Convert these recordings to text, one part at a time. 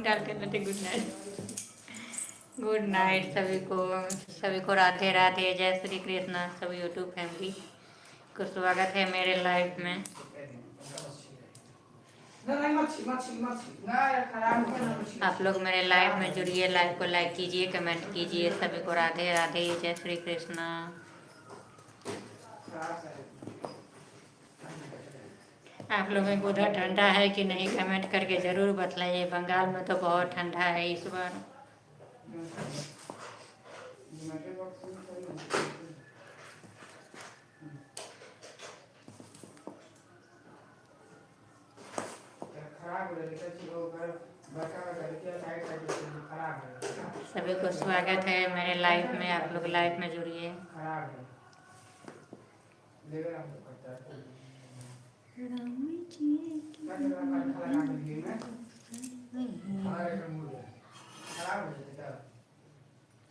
डाल के लेते। गुड नाइट, गुड नाइट सभी को, सभी को राधे राधे, जय श्री कृष्णा। सभी यूट्यूब फैमिली को स्वागत है मेरे लाइव में। नहीं, मच्छी मच्छी मच्छी। नहीं, खराब हो गया। आप लोग मेरे लाइव में जुड़िए, लाइव को लाइक कीजिए, कमेंट कीजिए। सभी को राधे राधे, जय श्री कृष्णा। खराब है। आप लोगों को उधर ठंडा है कि नहीं, कमेंट करके ज़रूर बतलाइए। बंगाल में तो बहुत ठंडा है इस बार। ज्योमेट्री बॉक्स में थोड़ी ना। खराब हो गया देखा, वो घर बड़का बड़का देखिए, साइड साइड से खराब है। सभी को स्वागत है मेरे लाइव में, आप लोग लाइव में जुड़िए। खराब है, लेकर हम करता है। राम जी क्या कर रहा है? खाना खा के में हमारे का मूड है। खराब हो जाता है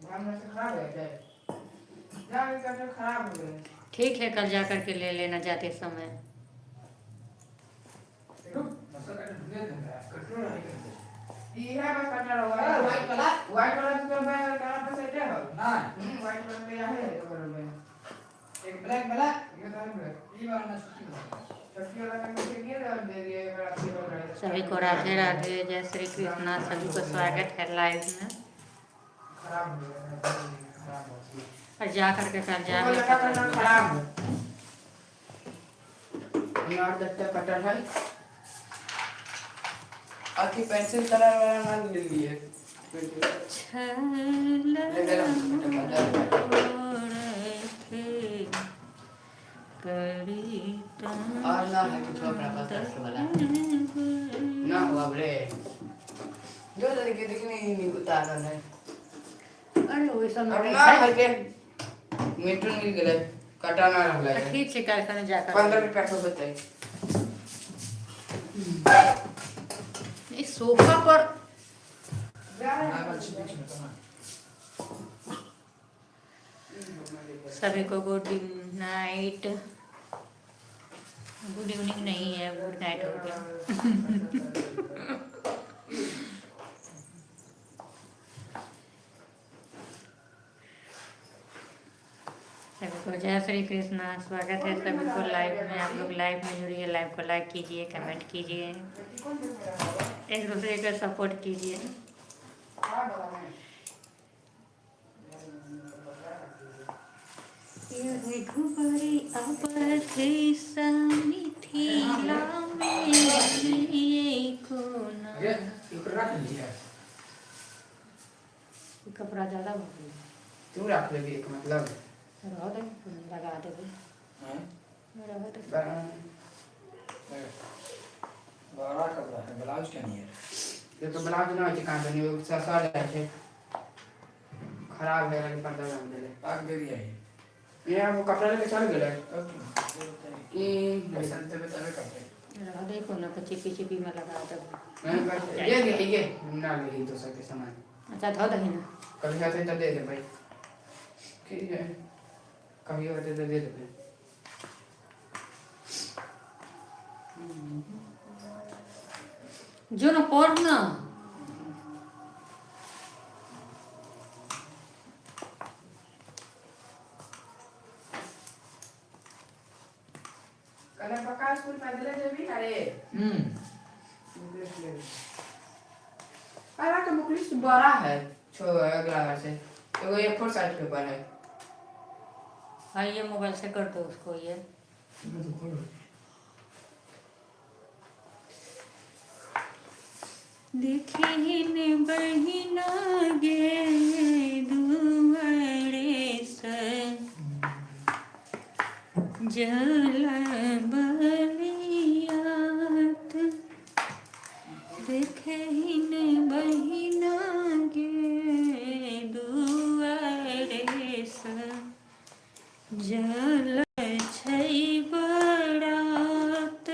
तब से खराब हो जाता है, जा खराब हो गए। ठीक है, कल जा कर के ले लेना जाते समय। मसल का दे देना कंट्रोल नहीं करते। ये है बस कटर होगा। अरे व्हाइट वाला। व्हाइट वाला तो मैं करा बस ऐसे हो। ना। व्हाइट वाला ले है तो करो मैं। एक ब्लैक वाला। ये तो है ब्लैक। ये वाला ना छुट्टी वाला। छुट्टी वाला का मुझे नहीं दे दिए अगर आपकी वाला। सभी को राधे राधे, जय श्री कृष्णा। सभी को स्वागत है लाइव में। खराब हो गया, खराब हो गया। और जा करके कल जा वो लगा करना खराब हो। नॉट दत्ता कटर है। अथी पेंसिल कलर वाला ना ले लिए। ले ले और ना है कुछ अपना पास ऐसे वाला ना हुआ रे, जो लड़के दिखने ही नहीं उतार रहा है। अरे वही सब अब ना है के मिट्टू मिल गेलै, कटा ना रहलै। ठीक है, कल कल जाकर 15 रुपया के होतै। इस सोफा पर ना मच्छी बीच में तो ना। सभी को गुड नाइट, गुड इवनिंग नहीं है, गुड नाइट हो गया। सभी को जय श्री कृष्णा। स्वागत है सभी को लाइव में। आप लोग लाइव में जुड़िए, लाइव को लाइक कीजिए, कमेंट कीजिए, एक दूसरे का सपोर्ट कीजिए। रघुबरी अवधेश मिथिला में कोना। अरे एक रख लिया। कपड़ा ज्यादा हो गया। तू रख लेबी एक मतलब। रह दे, लगा देबे। हैं? रह दे। बड़ा कपड़ा है, ब्लाउज क्या नहीं है। ये तो ब्लाउज ना होइ छै, कहाँ बनी ससर जाइ छै, खराब है लेकिन 15 में देले। पाक दे दिया है। ये वो कपड़ा लेके चल गेलै। अब ई पैसा देबे तबे करते। रह दे, कोनो के चिपी चिपी में लगा देबे। नहीं, बस दे दे, ये ना ले दोसर के सामान। अच्छा, धो दही ना। कभी होतै तऽ दे देबै, ठीक है, कभी होतै तऽ दे देबै। जो ना, पढ़ ना। कल पक्का स्कूल पैदल जेबी ना रे? हम्म। अरे के बुक लिस्ट बड़ा है छो अगला बार से, एगो ए4 साइज पेपर है। हाँ, ये मोबाइल से कर दो उसको ये। तो खोलो। देखिन बहिना गे दुआरे से जल बलियात, देखिन बहिना गे दुआरे से जल छै बरात,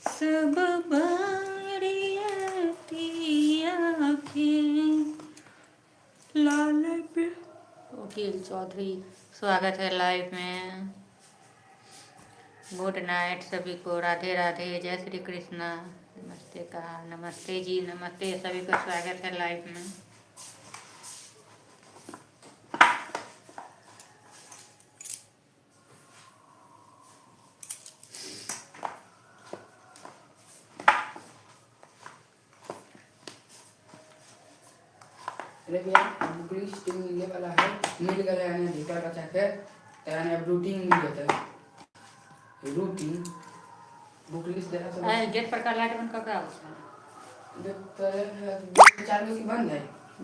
सब बरियतिया के लाल पे। वकील चौधरी, स्वागत है लाइव में। गुड नाइट सभी को, राधे राधे, जय श्री कृष्णा। नमस्ते कहा। नमस्ते जी, नमस्ते, सभी को स्वागत है लाइव में। अरे भैया, बुक लिस्ट मिलने वाला है, मिल गया यानी अधिकार बचा के तो यानी अब रूटीन मिल जाता है, रूटीन बुक लिस्ट देना सब। गेट पर का लाइट बंद कर के आउ छै। देख तो गेट चालू की बंद है?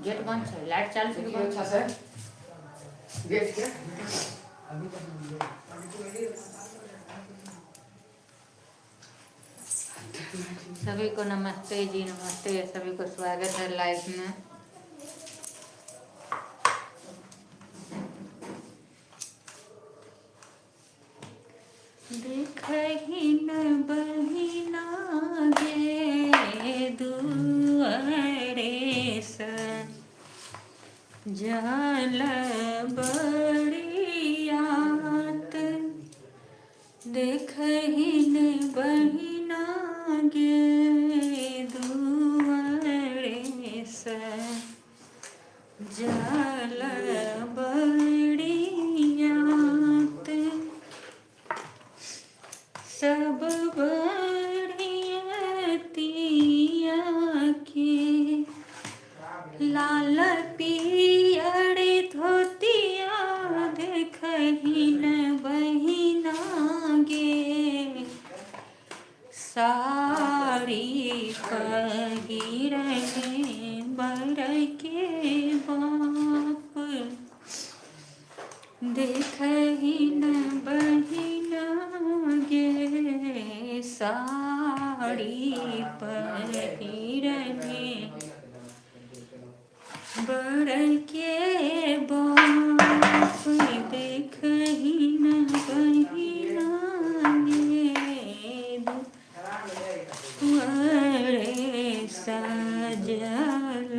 गेट बंद छै, लाइट चालू छै कि देखिए बंद? अच्छा से गेट के। अभी तक नहीं मिले। अभी तो मिली। सभी को नमस्ते जी, नमस्ते, सभी को स्वागत है लाइव में। देखही न बहिना गे दुआरे जल बरियात, देखही न बहिना गे दुआरे जल बरियात, सब बरियतिया के लाल पियर धोतिया, देखही न बहिना गे साड़ी पहिरने बर के बाप, देखही न बहिना गे साड़ी पहिरने बर के बाप, देखही न बहिना गे दुआरे सजल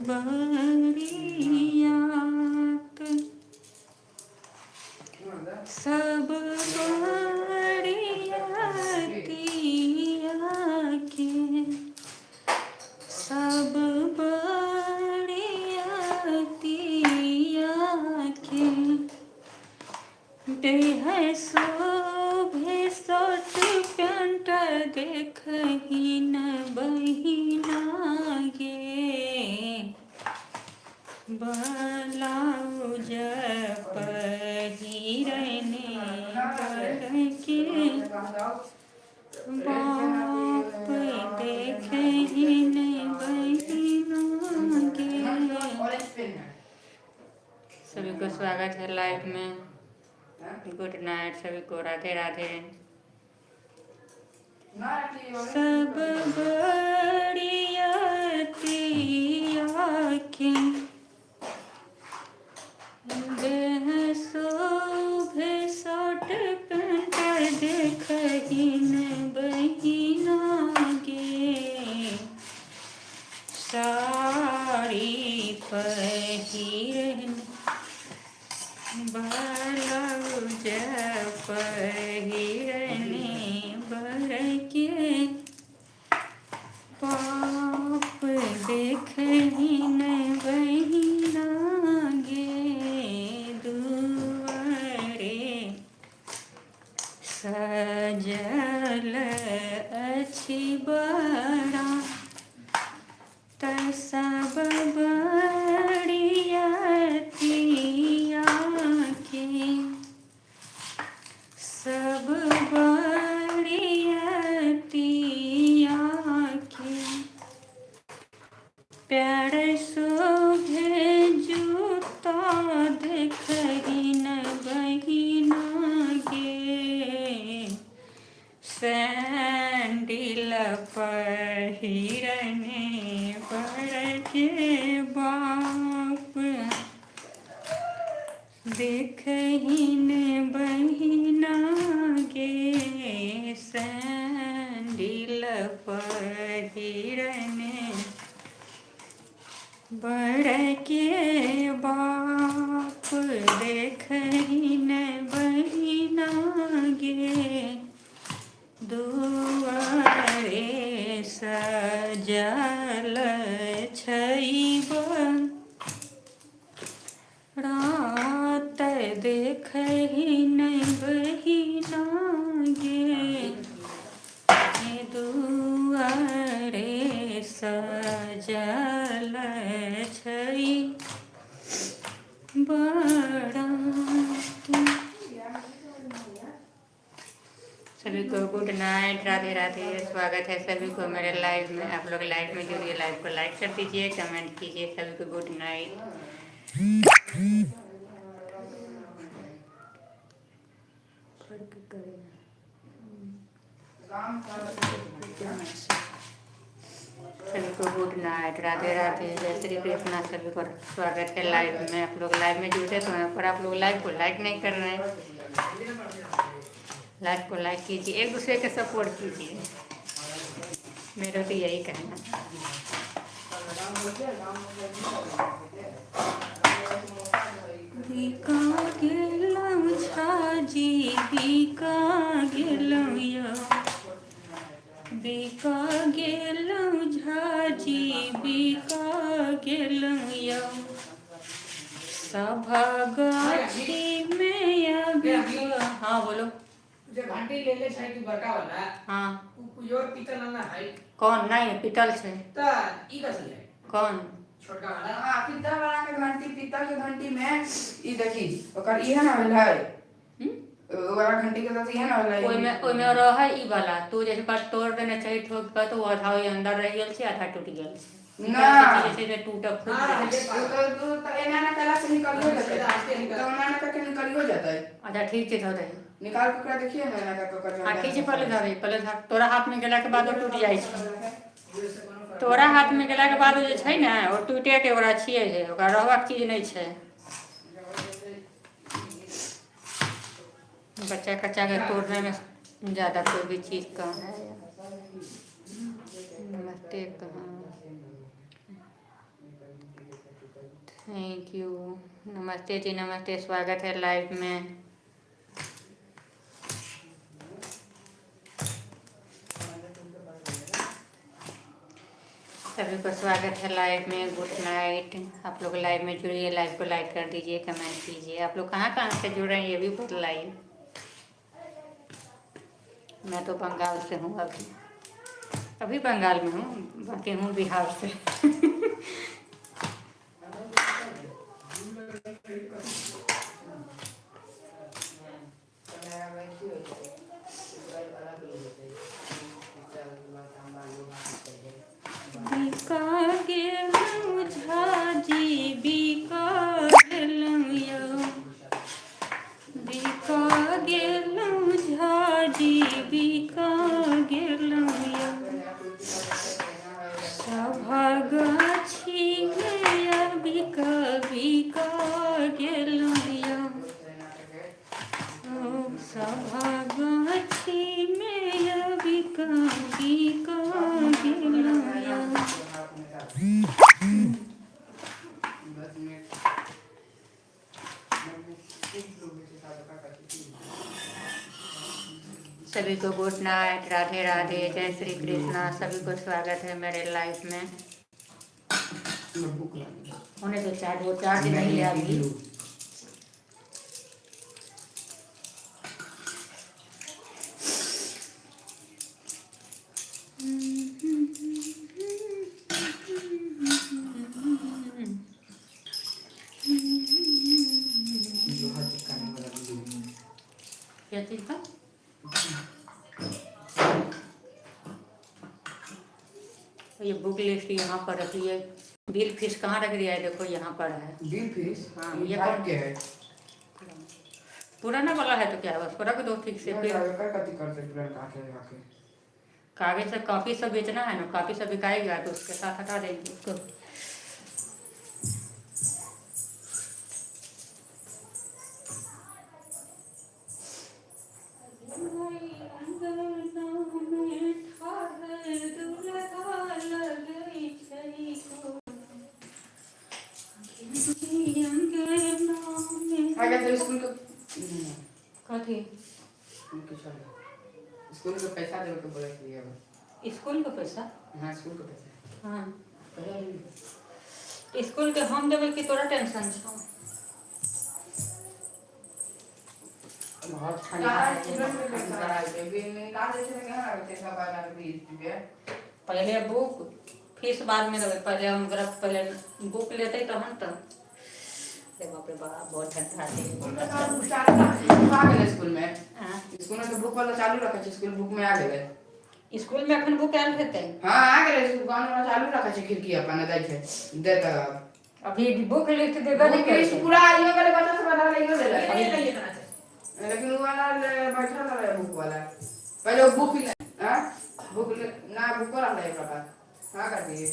बरियात, सब बरियतिया के, सब बरियतिया के देह शोभे शर्ट पैंट, देखही न बहिना गे ब्लाउज पहिरने बर के बाप, देखही न बहिना गे। ऑरेंज पेन है। सभी को स्वागत है लाइव में। गुड नाइट सभी को, राधे राधे। ना रखिए ऑरेंज। सब बरियतिया के देह शोभे शर्ट पैंट, देखही न बहिना गे साड़ी पहिरन ब्लाउज पहिरने बर के बाप, देखही न बहिना गे दुआरे सजल अछि बड़ा त सब बरियतिया के, सब बरियतिया के पैर शोभे जूता, देखही न बहिना गे सैंडिल पहिरने बर के बाप, देखही न बहिना गे सैंडिल पहिरने बर के बाप, देखही न बहिना गे दुआरे। सजल छै रात देखहि नहि बहिना गे, दुआरे सजल छै बारात। सभी को गुड नाइट, राधे राधे। स्वागत है सभी को मेरे लाइव में। आप लोग लाइव में जुड़िए, लाइव को लाइक कर दीजिए, कमेंट कीजिए। सभी को गुड नाइट। फर्क करेगा। सभी को गुड नाइट, राधे राधे, जय श्री कृष्णा। सभी को स्वागत है लाइव में। आप लोग लाइव में जुड़े तो हैं, पर आप लोग लाइव को लाइक नहीं कर रहे हैं। लाइव को लाइक कीजिए, एक दूसरे के सपोर्ट कीजिए। मेरा तो यही कहना है। बिका गेलौं झाजी, बिका गेलौं यौ, बिका गेलौं झाजी, बिका गेलौं यौ, सभा गाछी में आबि। हाँ, बोलो। जे घंटी ले ले छै तू बड़का वाला। हाँ। उ प्योर पीतल ना है? कौन? नहीं, पीतल छै। त ई कथी है? कौन? छोटका वाला। हाँ, पीतल वाला के घंटी, पीतल के घंटी में ई देखी, ओकर इहे ना भेल है। हम्म? ओ वाला घंटी के साथ इहे ना भेल है। ओहिमे ओहिमे रहै ई वाला, तू जैसे पर तोड़ देने छै ठोक के, तो वो आधा ओहि अंदर रहि गेल छै, आधा टूटि गेल छै। ना। पीतल के चीज जे छै से टूटक फूट हाँ, जाइ छै। तो एना ना कला से निकलियो जेतै, तो एना ना करके निकलियो जेतै। अच्छा, ठीक छै, धऽ दही। निकाल के ओकरा देखिए ना, एना करके ओकर। हाँ, ठीक छै, पहिले धऽ दही, पहिले धर। तोरा हाथ में गेला के बाद ओ टूटि जाइ छै। तोरा हाथ में गेला के बाद ओ जे छै ने, ओ टूटे के ओकरा छियै जे ओकरा रहबाक चीज नहि छै। बच्चा कच्चा के तोड़ने में ज्यादा कोई भी चीज कहाँ है। नमस्ते, कहाँ? Thank you. नमस्ते जी, नमस्ते। स्वागत है लाइव में। सभी को स्वागत है लाइव में। Good night. आप लोग लाइव में जुड़िए, लाइव को लाइक कर दीजिए, कमेंट कीजिए। आप लोग कहाँ कहाँ से जुड़ रहे हैं, ये भी बतलाइए। मैं तो बंगाल से हूँ, अभी अभी बंगाल में हूँ, बाकी हूँ बिहार से। बिका गेलौं झाजी, बिका गेलौं यौ, बिका गेलौं झाजी, बिका गेलौं यौ, सभा गाछी में आबि कऽ बिका गेलौं यौ, सभा गाछी में आबि कऽ बिका गेलौं यौ। 10 मिनट। सभी को गुड नाइट, राधे राधे, जय श्री कृष्णा। सभी को स्वागत है मेरे लाइव में। भूख लगी। होने तो चार्ज, वो चार्ज नहीं है अभी। लोहा चिपकाने वाला भी। क्या चीज का? ये बुक लिस्ट यहाँ पर रखी है। बिल फीस कहाँ रख दिया है? देखो, यहाँ पर है। Bill fees? हाँ, ये ये कौन कौन के है? पुराना वाला है तो क्या है, उसको रख दो ठीक से फिर। कर कथी करते पुरान आके आके? कागज से कॉपी सब बेचना है ना, कॉपी सब बिकाएगा तो उसके साथ हटा देंगे उसको। आगे तो स्कूल के कथी? स्कूल के चल, स्कूल के पैसा देवे के बोले के। स्कूल के पैसा? हाँ, स्कूल के पैसा। हाँ। पहिले स्कूल के हम देबै कि तोरा टेंशन छौ? बहुत ठंडा है, निकाल दे छै कहाँ छै सब आधा 20 रुपया। पहिले बुक फीस बाद में देबै, पहिले हम ओकरा पहिले बुक लेतै तहन तऽ। अरे बाप रे बाप, बहुत ठंडा छै। आ गेलै स्कूल में। हाँ। स्कूल में तो बुक वाला चालू रखे छै, स्कूल बुक में आ गेलै। स्कूल में अखन बुक आयल हेतै? हाँ, आ गेलै। दुकान वाला चालू रखे छै, खिड़की अपन दै छै, देतै अब। अभी बुक लिस्ट देबे नहीं बुक लिस्ट करै। पूरा आइयो गेलै, बच्चा सब आधा लइयो लेलै। ले ले। लेकिन उ वाला बैठल रहे बुक वाला, पहले वो बुक ले। हाँ, बुक ले ना, बुक रहलै ओकरा पास। हाँ, कर दिए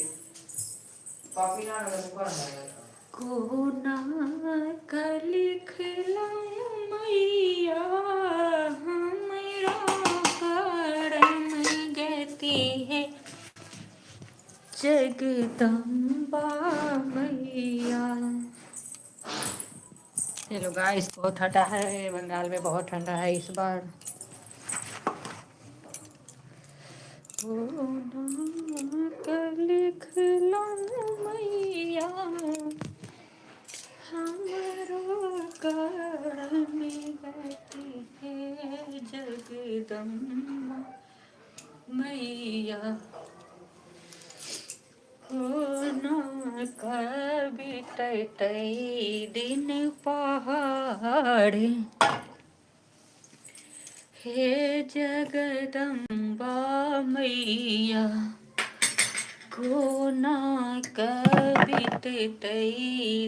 कॉपी ना रहलै, बुक रहलै। कोना का लिखला मैया हमरो करम गति है जगदम्बा मैया। हेलो गाइस, बहुत ठंडा है बंगाल में, बहुत ठंडा है इस बार। कोना का लिखला मैया हमरो करम गति है जगदम्बा मैया। कोना कबितै दिन पहाड़ हे जगदम्बा मैया, कोना कबितै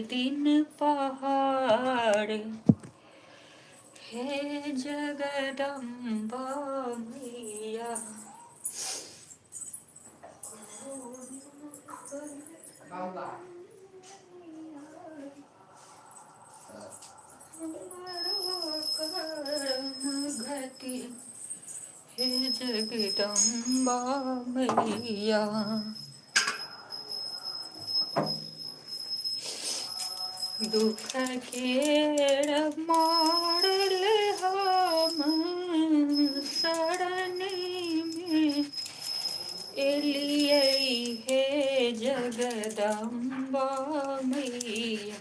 दिन पहाड़ हे जगदम्बा मैया। बाबा। हमरो करम गति हे जगदम्बा मैया। दुख केर मारल हम शरण में एलियै हे जगदम्बा मैया।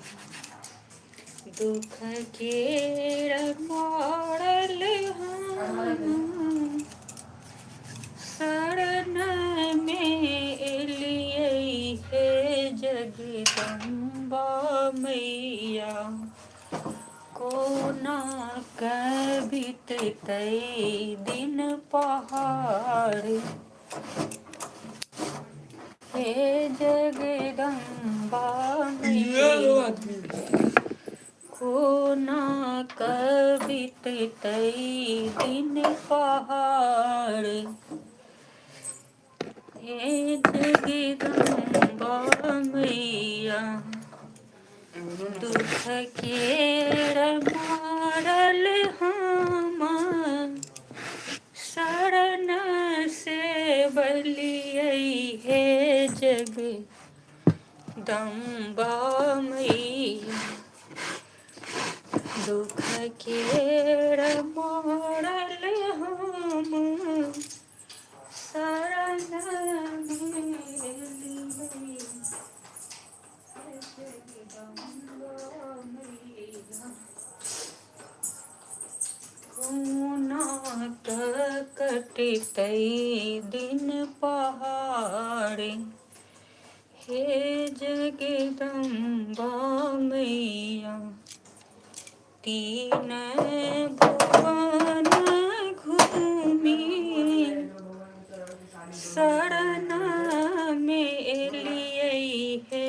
दुख केर मारल हम शरण में एलियै हे जगदम्बा मैया। कोना कबितै दिन पहाड़ हे जगदम्बा मैया। कोना कबितै दिन पहाड़ हे जगदम्बा मैया। दुख केर मारल हम शरण से बलियै हे जगदम्बा मैया। दुख केर मारल हम शरण में एलियै जगदम्बा मैया। कोना कटतै दिन पहाड़ हे जगदम्बा मैया। तीन भुवन घूमी शरण में एलियै हे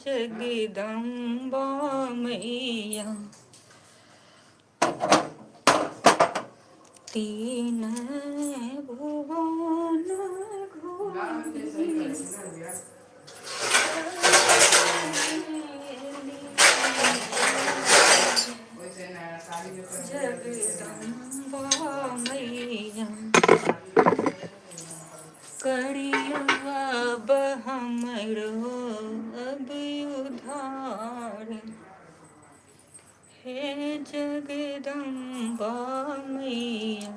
जगदम्बा मैया। तीन भुवन गाँव सही घूमी करै छै ने भैया। वैसे ना शादी जो जगदम्बा मैया, करियौ अब हमरो अब उद्धार हे जगदम्बा मैया।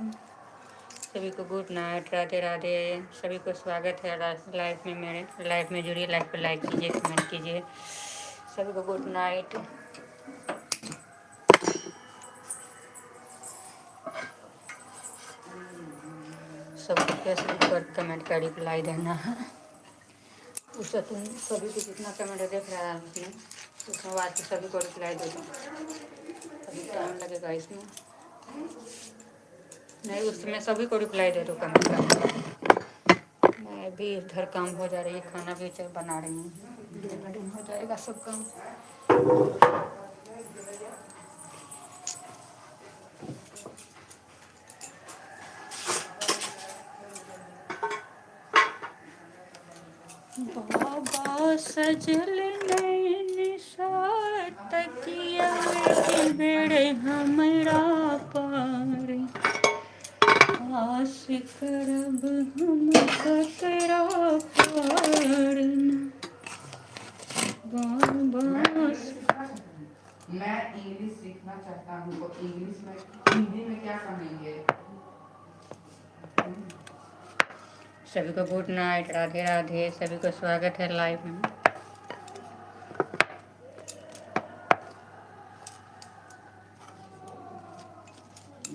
सभी को गुड नाइट, राधे राधे। सभी को स्वागत है लाइव में। मेरे लाइव में जुड़िए, लाइव को लाइक कीजिए, कमेंट कीजिए। सभी को गुड नाइट। सबको फेसबुक पर कमेंट का रिप्लाई देना है। उससे तुम सभी को जितना कमेंट देख रहा है उसमें, उसमें आज के सभी को रिप्लाई दे दो। अभी टाइम लगेगा इसमें नहीं, उसमें सभी को रिप्लाई दे दो कमेंट का। मैं भी इधर काम हो जा रही है, खाना भी बना रही हूँ, हो जाएगा सब काम। बाबा सजल नैन तकिया बेड़े हमरा पार, आस करब हम ककरा पार न। बाबा मैं इंग्लिश सीखना चाहता हूँ, तो इंग्लिश में हिंदी में क्या कहेंगे? सभी को गुड नाइट, राधे राधे। सभी को स्वागत है लाइव में।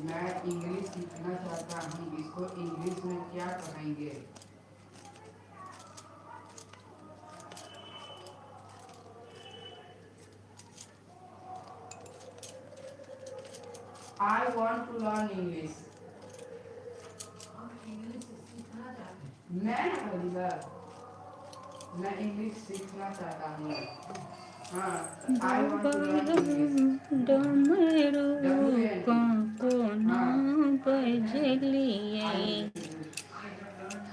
मैं इंग्लिश सीखना चाहता हूँ, इसको इंग्लिश में क्या कहेंगे? I want to learn English. मैं ना बोली बस, मैं इंग्लिश सीखना चाहता हूँ। हाँ, I want to learn English. डमरू को ना बजलिए,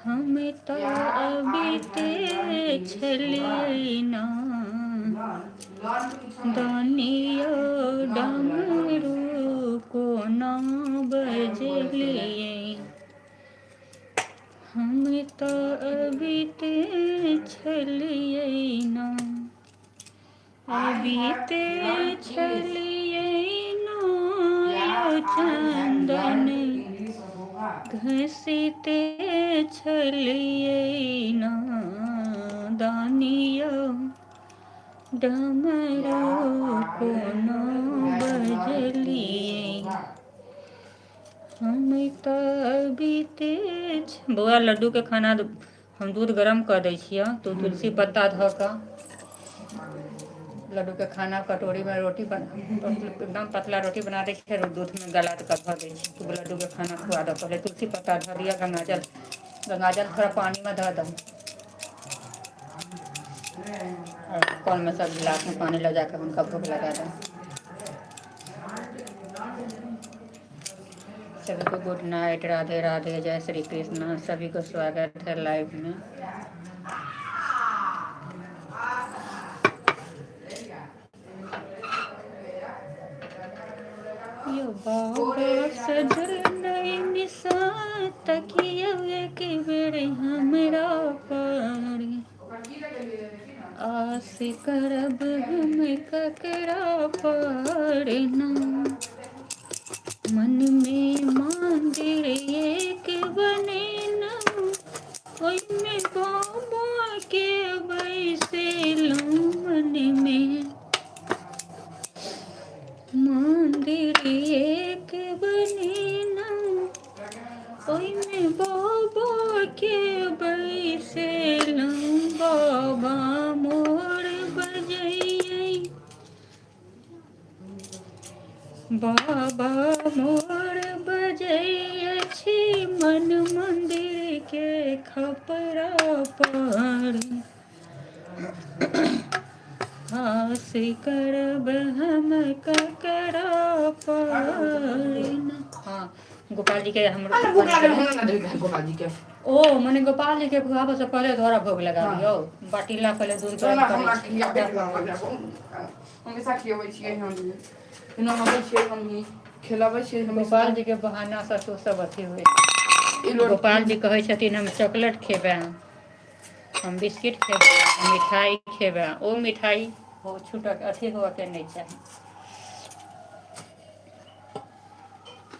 हम तो अबिते छलिए ना। लर्न लर्न तो कुछ है। दानियो डमरू को ना बजलिए, हम तो अबिते छलिए ना। I have अबिते learned English. छलिए ना। क्या यो I have Chandan learned English होगा? घसीते छलिए ना। दानियो क्या डमरू I को ना have learned English बजलिए, होगा? हम तऽ अबिते। बौआ लड्डूके खाना हम दूध गरम कऽ दै छियऽ, तू तुलसी पत्ता धऽ कऽ लड्डूके खाना कटोरीमे रोटी बना, एकदम पतला रोटी बना दै छियै, दूधमे गला कऽ धऽ दै छियै। तू लड्डूके खाना खुआ दऽ। पहिले तुलसी पत्ता धऽ दिअ, गंगाजल, गंगाजल थोड़ा पानीमे धऽ दऽ आओर कलमे सब गिलासमे पानी लऽ जाकऽ हुनका भोग लगा दऽ। सभी को गुड नाइट, राधे राधे, जय श्री कृष्ण। सभी को स्वागत है लाइव में। यो बाबा सजल नैन तकिया के बेर हमरा पर, आस करब हम ककरा पर ना। मन में मंदिर एक बने न, ओहिमे बाबा के बैसेलहुँ। मन में मंदिर एक बने न, ओहिमे बाबा के बैसेलहुँ। बाबा मोर बजैयै, बाबा मोर बजै अछि मन मंदिर के खपरा पर, आस करब हम ककरा पर। हाँ, गोपाल जी के हम अरे भूख लागल हमरा, ना देबै गोपाल जी के। ओ मने गोपाल जी के खुआबऽ से पहिले तोरा भोग लगा हाँ। दियौ। बाटीला पहिले दूध चल गरम हमरा करै छी। खियाबै, हमेशा खियाबै छियै हम, नहाबै छियै हमही, खिलाबै छियै हमेशा। गोपाल जी के बहाना से तू सब अथी होइ। ई लोग गोपाल जी कहै छथिन हम चॉकलेट खेबै, हम बिस्किट खेबै, हम मिठाई खेबै। ओ मिठाई हो छूटक अथी होअके नहि चाही।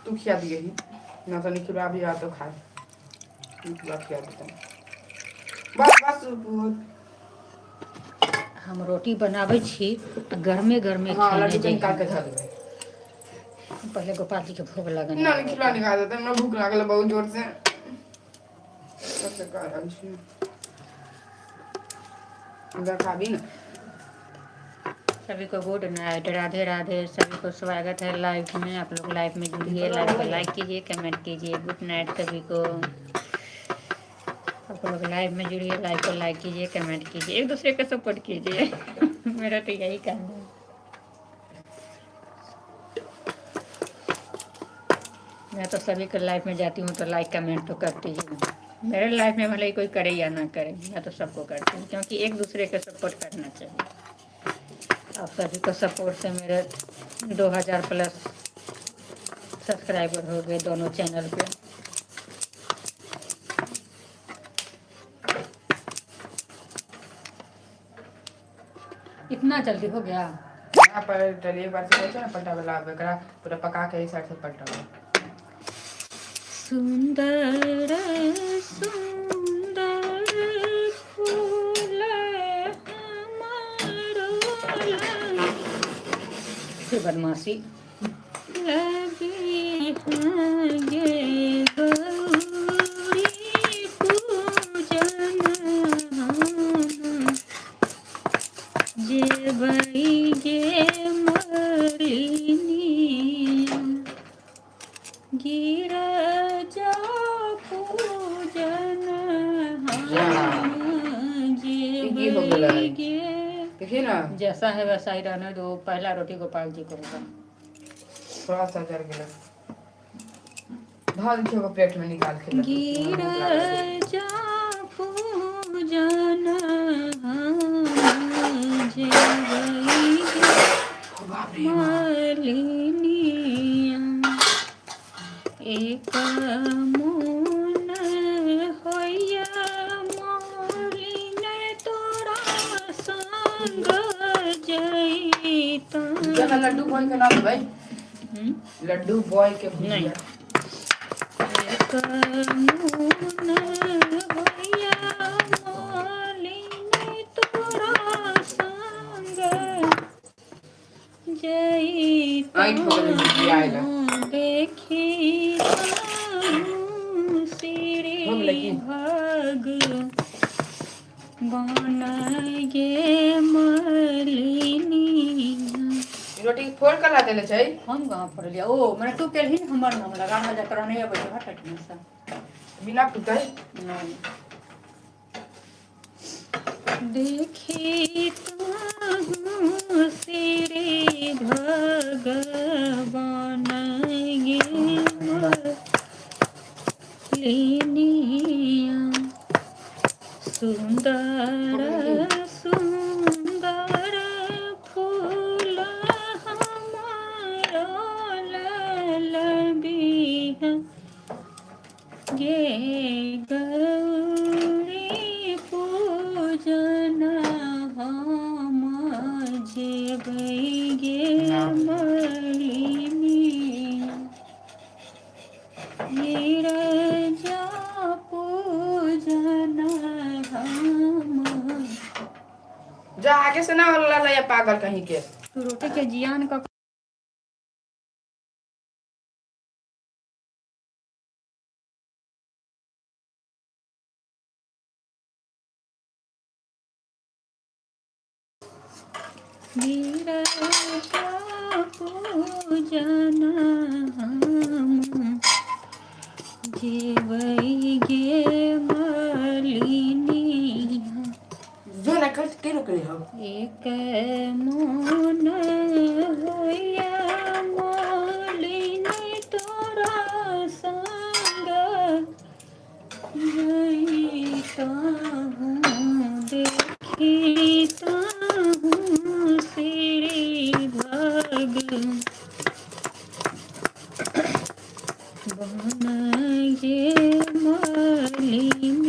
तू खिया दियही। ना तो निखिलवा भी आ तो खाए, निखिलवा खिया देता। बस बस बहुत। हम रोटी बनाबै छी आ गरमे गरमे हाँ, खेने लड्डू के निकाल के जइहे। धऽ देबै। पहिले गोपाल जी के भोग लगन। ना, निखिलवा निकाल देता, हमरा भूख लागल है बहुत जोर से, सबसे कह रहल छी। अगर खाबी ना। सभी को गुड नाइट, राधे राधे। सभी को स्वागत है लाइव में। आप लोग लाइव में जुड़िए, लाइव को लाइक कीजिए, कमेंट कीजिए। गुड नाइट सभी को। आप लोग लाइव में जुड़िए, लाइव को लाइक कीजिए, कमेंट कीजिए, एक दूसरे को सपोर्ट कीजिए। मेरा तो यही कहना है। मैं तो सभी के लाइव में जाती हूँ तो लाइक कमेंट तो करती ही हूँ। मेरे लाइफ में भले ही कोई करे या ना करे, मैं तो सबको करती हूँ, क्योंकि एक दूसरे को सपोर्ट करना चाहिए। आप सभी को सपोर्ट से मेरे 2000 प्लस सब्सक्राइबर हो गए दोनों चैनल पे। इतना जल्दी हो गया? यहाँ पर डलिए बार से कहै छै ने पलटा वाला, आब एकरा पूरा पका के एहि साइड से पलटाबै। सुंदर सुंदर फूल हमारो फिर बदमाशी लगी गे गौरी पूजन हम जेबै गे मलिनी, गिरजा पूजन हम ई की हो गेलै? जेबै गे। देखिए ना। जैसा है वैसा ही रहने दो। पहला रोटी गोपाल जी को होगा। थोड़ा सा जर गेलै, धऽ दै छियै ओकर प्लेट में निकाल के लड्डू। गिरजा पूजन हम जेबै गे बाप रे बाप। मालिनिया, एक मोन होइया मालिन तोरा संग जैता। जखन लड्डू बॉय के नाम देबै। हम्म? लड्डू बॉय के भुजिया। नहीं। एक मोन होइया मालिन तोरा संग जैता। ऐंठ हो गेलै भुजिया आइला। देखी श्री हो गेलै की? भगवान गे मलिनी। रोटी फोड़ कर ला देले छै। हम कहाँ फोड़लियै? ओ मने तू केलही ने, हमर नाम लगा हमरा जा, तोरा नहि अबै छौ। हट हट से। बिना फुटै। नहीं। देखी श्री भगवान गे मलिनिया, सुंदर सुंदर फूल हमारो ललबिहा गे गौरी पूजन हम जेबै गे मलिनी, गिरजा पूजन हम। जा, आगे से ना होला या पागल कहीं के। तू रोटी के जियान का। गिरजा पूजन हम जेबै गे मलिनी। जो ना कल के रोकले हम। एक मोन होइया मालिनी तोरा संग जइतहुँ, देखितहुँ श्री भगवान गे मलिनिया,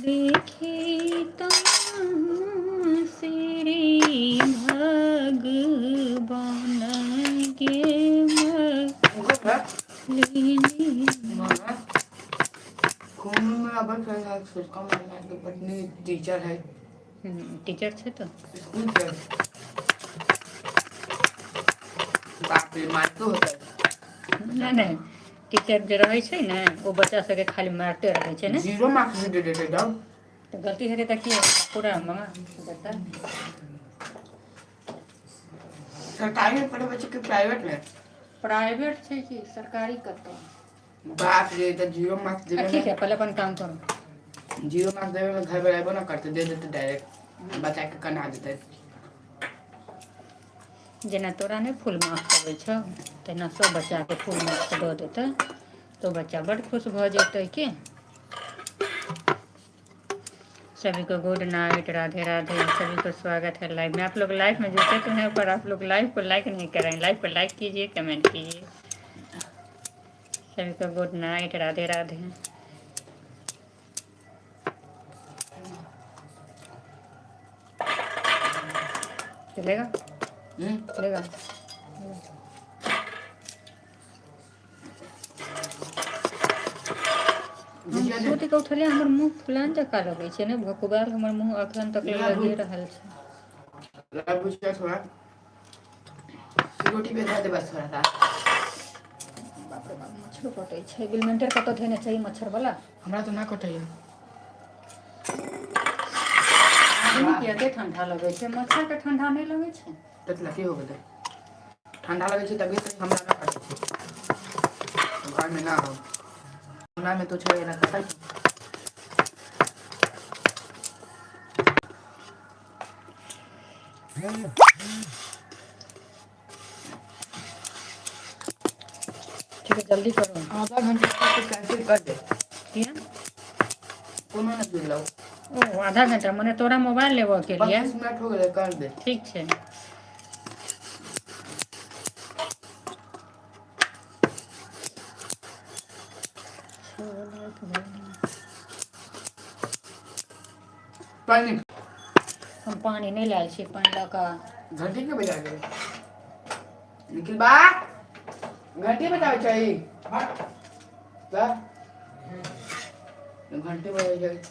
देखितहुँ श्री भगवान गे। छोटका मामा के पत्नी टीचर है। टीचर छै तऽ। स्कूल के। बाप रे, मारतो होता है। नहि नहि, टीचर जे रहै छै ने, ओ बच्चा सबके खाली मारिते रहै छै ने। जीरो मार्क्स भी दे देते तब। तऽ गलती हेतै तऽ की पूरा मामा देतै। सरकारी में पढ़े बच्चे के प्राइवेट में? प्राइवेट छै कि सरकारी कतऽ। बाप रे, तो जीरो मार्क्स देवे ठीक में है, पहले अपन काम करू। जीरो मार्क्स देवे में घर पर आबो ना करते, दे देते डायरेक्ट, बच्चा के कना देते। जेना तोरा नहि फुल मार्क्स अबै छौ, तेना सब बच्चाके फुल मार्क्स दऽ देतै तऽ बच्चा बड्ड खुश भऽ जेतै की। सभी को गुड नाइट, राधे राधे। सभी को स्वागत है लाइव में। आप लोग लाइव में जुटे तो हैं, पर आप लोग लाइव को लाइक नहीं कर रहे हैं। लाइव को लाइक कीजिए, कमेंट कीजिए। सभी को गुड नाइट, राधे राधे। चलेगा? हम्म। चलेगा। हम सुति कऽ उठलियै, हमर मुँह फुलान जकाँ लगै छै ने, भकुआयल हमर मुँह अखन तक लगिए रहल छै। भुजिया थोड़ा रोटी पे दे दे बस थोड़ा सा। बाप रे बाप, मच्छरो कटै छै। बिलमेंटर कतऽ धेने छै ई मच्छर वाला? हमरा तो ना कटैया। आदमी के एते ठंडा लगै छै, मच्छर के ठंडा नहि लगै छै? तत लकी हो गेलै, ठंडा लगै छै तभी तऽ हमरा ना कटै छै। घर में ना हो, हमरा में तो छै ना कटै छै। ठीक है, जल्दी करो। आधा घंटा तक कैंसिल कर दे। किया? कोनो ना जुड़लौ। ओ आधा घंटा मने तोरा मोबाइल लेबऽ के लिए। 25 मिनट हो गेलै, कर दे। ठीक छै। पानी। हम पानि नहि लायल छी, पानि लऽ कऽ। घंटी के बजा गए निखिल बा, घंटी बजावे चाहिए बा, घंटी बजावे चाहिए।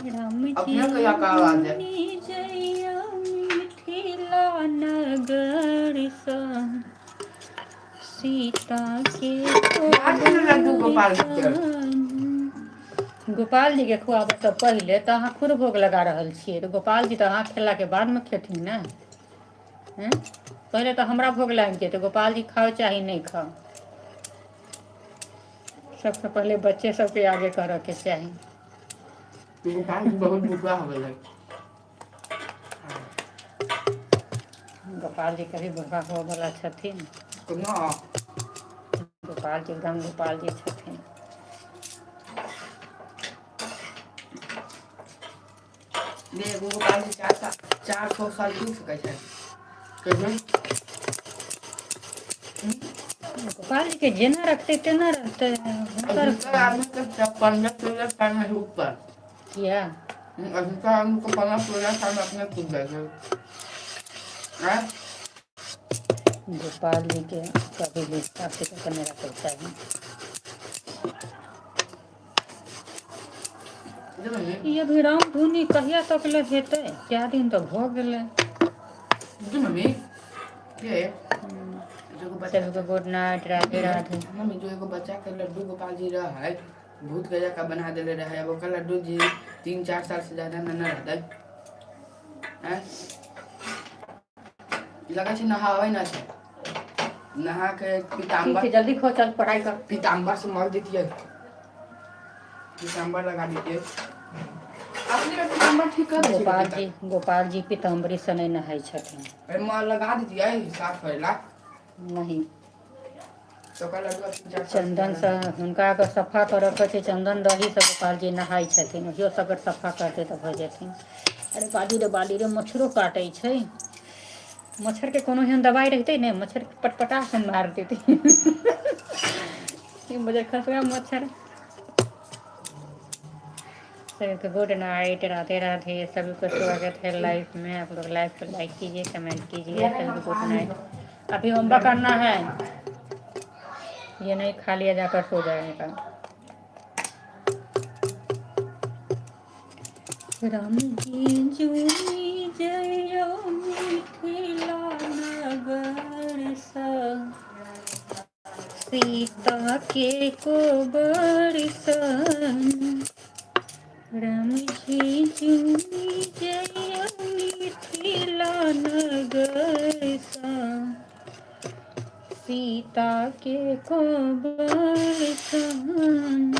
राम जी अपने कहिया का आवाज है? जइया मिथिला नगर सँ सीता के याद है ना लड्डू गोपाल के? गोपाल जी के खुआबऽ तऽ पहिले तऽ अहाँ खुद भोग लगा रहल छियै, तऽ गोपाल जी तऽ अहाँ खेलाके बादमे खेथिन ने। हँ, पहिले तऽ हमरा भोग लागि जेतै, गोपाल जी खाउ चाही नहि खाउ। सबसँ पहिले बच्चे सबके आगे करऽ के चाही। गोपाल जी बहुत भुखला हो गेलै। गोपाल जी कभी भूखा होवला छथिन? ना। गोपाल जी एकदम गोपाल जी छथिन। ने एगो गोपाल जी 4 साल, 400 साल जी सकै छै कहियो। गोपाल जी के जेना रखतै तेना रहतै हुनकर। अधिकतर आदमी के 15-16 साल में ही ऊपर। किया? अधिकतर आदमी को 15-16 साल में अपने कूद जाइ छै आँय? गोपाल जी के कभी भी साफ सुथरा नहि रखै चाही। जे मम्मी। ई अभी राम धुनी कहिया तक ले हेतै? 4 दिन तऽ भऽ गेलै। जी मम्मी के जो एगो बच्चा सभी को good night, Radhe Radhe. Mummy, जो एगो बच्चा के लड्डू गोपाल जी रहे, भूत गजा का बना देले रहे, अब ओकर लड्डू जी 3-4 साल से ज्यादा न न रहते हैं। लगे छै नहाबै ना छै, नहा के ठीक पीताम्बर छै, जल्दी खो, चल पढ़ाइ कर। पीताम्बर से मल देतियै, पीताम्बर लगा देतियै अपने में, पीताम्बर ठीक कर दै छै। गोपाल जी, गोपाल जी पीताम्बरी से नहि नहाय छथिन। अरे, मल लगा देतियै साफ करै ला। नहीं। तो ओकर लड्डू 3-4 साल से चन्दन ज्यादा से हुनका अगर सफा करऽ के छै, चन्दन दही से गोपाल जी नहाय छथिन। ओहियो से अगर सफा करतै तऽ भऽ जेथिन। अरे बाली रे बाली रे, मच्छरो काटै छै। मच्छरके कोनो एहन दवाइ रहितै ने, मच्छर के पटपटा के मारि देतै ई मच्छर, खसुआ मच्छर। सभी को गुड नाइट, राधे राधे। सभी को स्वागत है लाइव में। आप लोग लाइव को लाइक कीजिए, कमेंट कीजिए। सभी को गुड नाइट। अभी होमवर्क करना है, ये नहीं खा लिया जाकर सो जाएगा। राम जी जुनि जइयो मिथिला नगरसँ, सीता के कोबर सन। राम जी जुनि जइयो मिथिला नगरसँ, सीता के कोबर सन।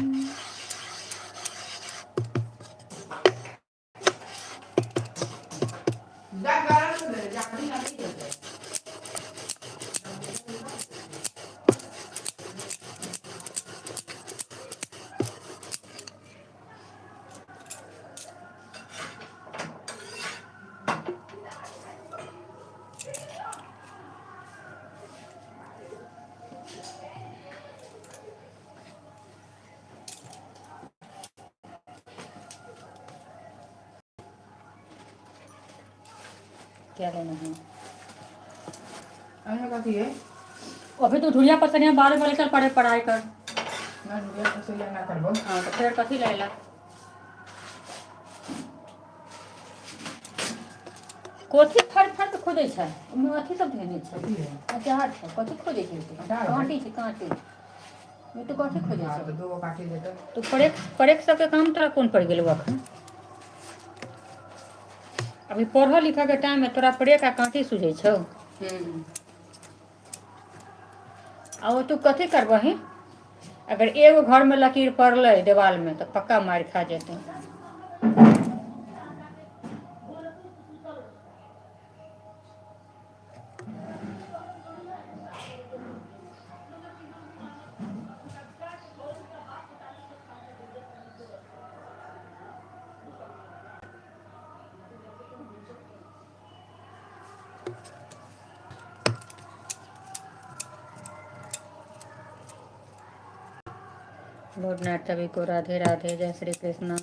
जा गरम हो गए, जा अभी नहीं चलते। क्या लेना है? अन्य कथी है? अभी तो धुरिया पसरिया 12 बजे चल पड़े पढ़ाई कर। ना, रुपया पैसे ना करबो। हाँ, तो फिर कथी लेला? कथी फड़ फड़ के खोजै छै? ओहिमे अथी सब धेने छै। कथी है? अचार छै। कथी खोजै छै? अचार है। काँटी छै, काँटी। ई तो कथी खोजै हाँ छै? तो दो गो काटी देते। तो परेक परेक सबके काम तोरा कोन पड़ि गेलौ अखन? अभी पढ़ऽ लिखऽ के टाइम है, तोरा परेक आ काँटी सुझै छौ? हम्म। आ ओ तू कथी करबही? अगर एगो घरमे लकीर पड़लै देवालमे तऽ पक्का मारि खा जेतै। गुड नाइट सभी को, राधे राधे, जय श्री कृष्णा।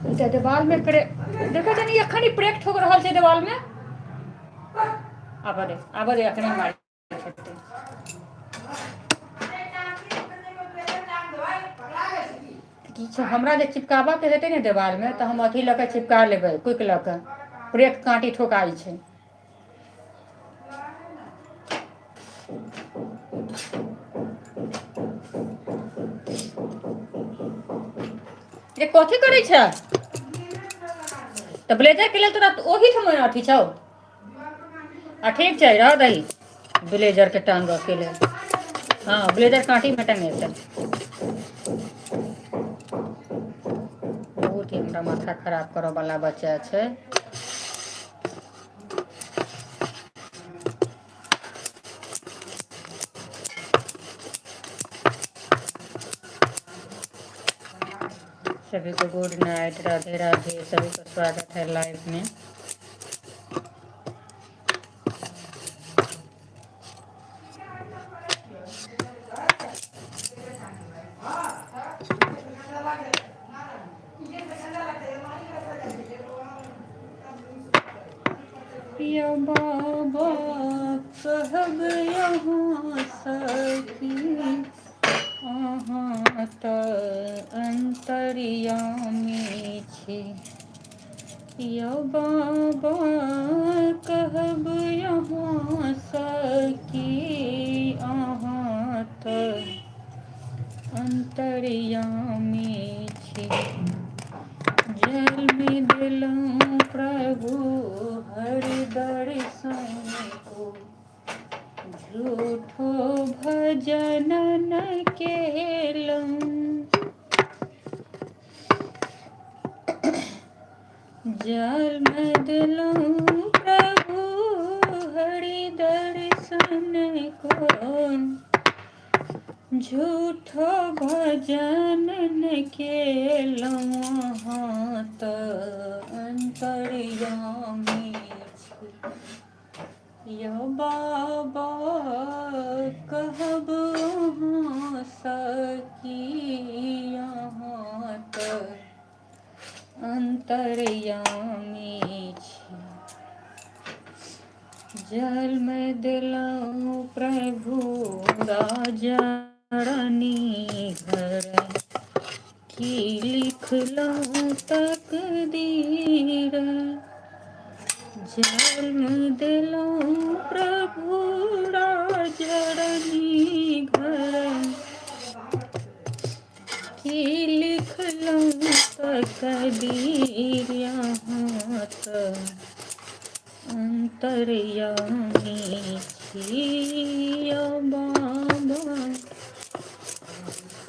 ई तऽ देवालमे प्रे देखै तनी, एखन ही प्रेक ठोक रहल छै देवालमे। आबऽ दे, आबऽ दे, एखने मारि खेतै। की छै, हमरा जे चिपकाबऽके हेतै ने देवालमे तऽ हम अथी लऽ कऽ चिपका लेबै, क्विक लऽ कऽ। प्रेक काँटी ठोकाइ छै। जे कथी करै छै? तऽ ब्लेजरके लेल तोरा ओहिठाम अथी छौ। आ ठीक छै, रह दही ब्लेजरके टांगके लेल। हँ, ब्लेजर काँटीमे टंगेतै। बहुत ही हमरा माथा खराब करऽ वाला बच्चा छै। सभी को गुड नाइट, राधे राधे। सभी को स्वागत है लाइव में। या बाबा कहब यहाँ सखी, अहाँ तऽ अन्तर्यामी छी। या बाबा कहब यहाँ सखी, अहाँ तऽ अन्तर्यामी छी। जल देलहुँ प्रभु हरि दर्शन को, झूठो भजन न केलहुँ। जल देलहुँ प्रभु हरि दर्शन को, झूठो भजन न केलहुँ, अहाँ तऽ अन्तर्यामी छी। यौ बाबा कहब अहाँ सखी, अहाँ तऽ अन्तर्यामी छी। जन्म देलहुँ प्रभु राजा रानी घर, की लिखलहुँ तकदीर। जन्म देलहुँ प्रभु राजा रानी घर, की लिखलहुँ तकदीर। यहाँ तऽ अन्तर्यामी छी बाबा,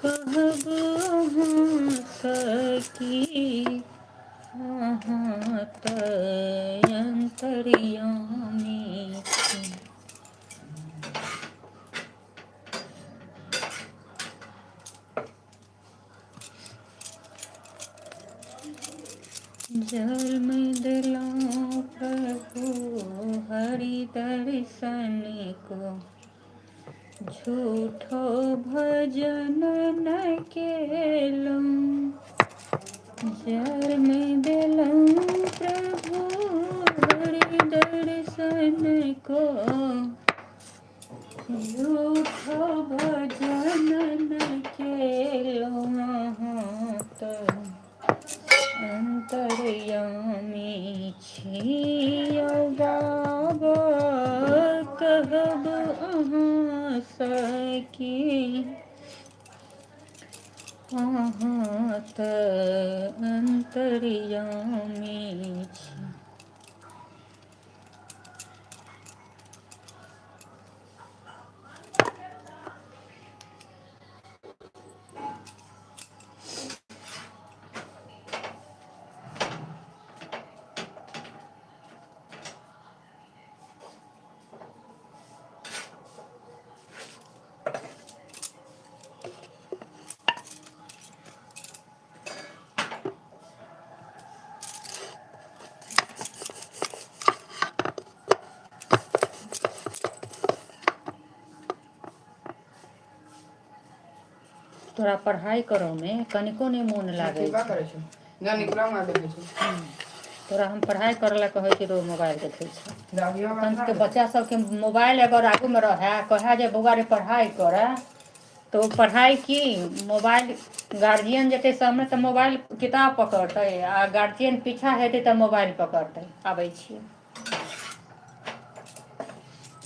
कहब अहाँ की अहाँ तऽ अन्तर्यामी छी। जन्म देलहुँ प्रभु हरि दर्शन को, झूठो भजन न केलहुँ। जन्म देलहुँ प्रभु हरि दर्शन को, झूठो भजन न केलहुँ। अहाँ तऽ अन्तर्यामी छी बाबा, कहब अहाँ की अहाँ तऽ अन्तर्यामी छी। तोरा पढ़ाइ करऽमे कनिको नहि मोन लागै का छै। करै छै ना निकला मार देखे छै। तोरा हम पढ़ाइ करै लए कहै छी तऽ मोबाइल देखै छै। दाबियो। अपन सबके बच्चा सबके मोबाइल अगर आगूमे रहै, कहै जे बौआ रे पढ़ाइ करऽ, तऽ ओ पढ़ाइ की, मोबाइल। गार्जियन जेतै सामने तऽ मोबाइल किताब पकड़तै, आ गार्जियन पीछा हेतै तऽ मोबाइल पकड़तै। आबै छियै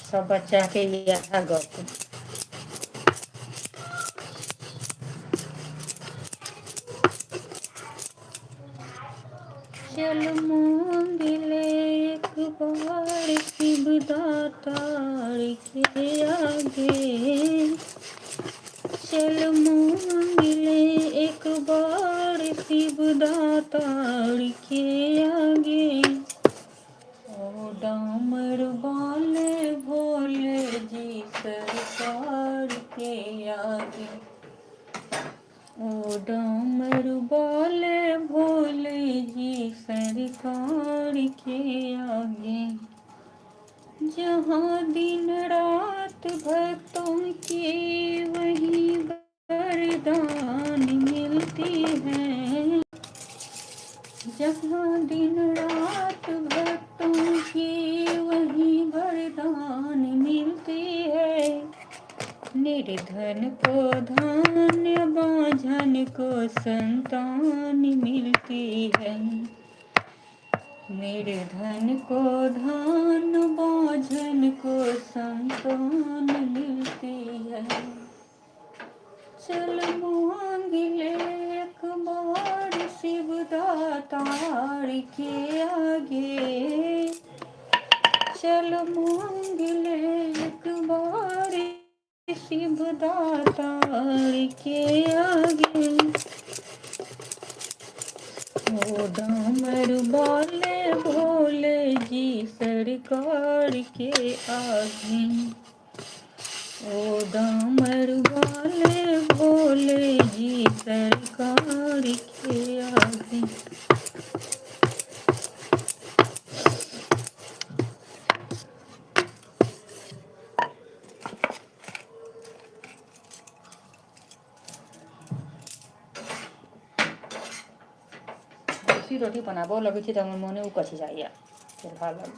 सब बच्चाके इएह गप। चल मांग ले एक बार शिव दातार के आगे, चल मांग ले एक बार शिव दातार के आगे। ओ डामर वाले भोले जी सरकार के आगे, ओ डामर वाले भोले जी सरकार के आगे। जहाँ दिन रात भक्तों की वही वरदान मिलती है, जहाँ दिन रात भक्तों की वही वरदान मिलती है। निर्धन को धान्य बांझन को संतान मिलती है, निर्धन को धान बांझन को संतान मिलती है। चल मांग ले एक बार शिव दातार के आगे, चल मांग ले एक बार शिव दातार के आगे। ओ डामर वाले भोले जी सरकार के आगे, ओ डामर वाले भोले जी सरकार के आगे। बेसी रोटी बनाबऽ लगै छी तऽ हमर मोने उकच जाइए चूल्हा लग।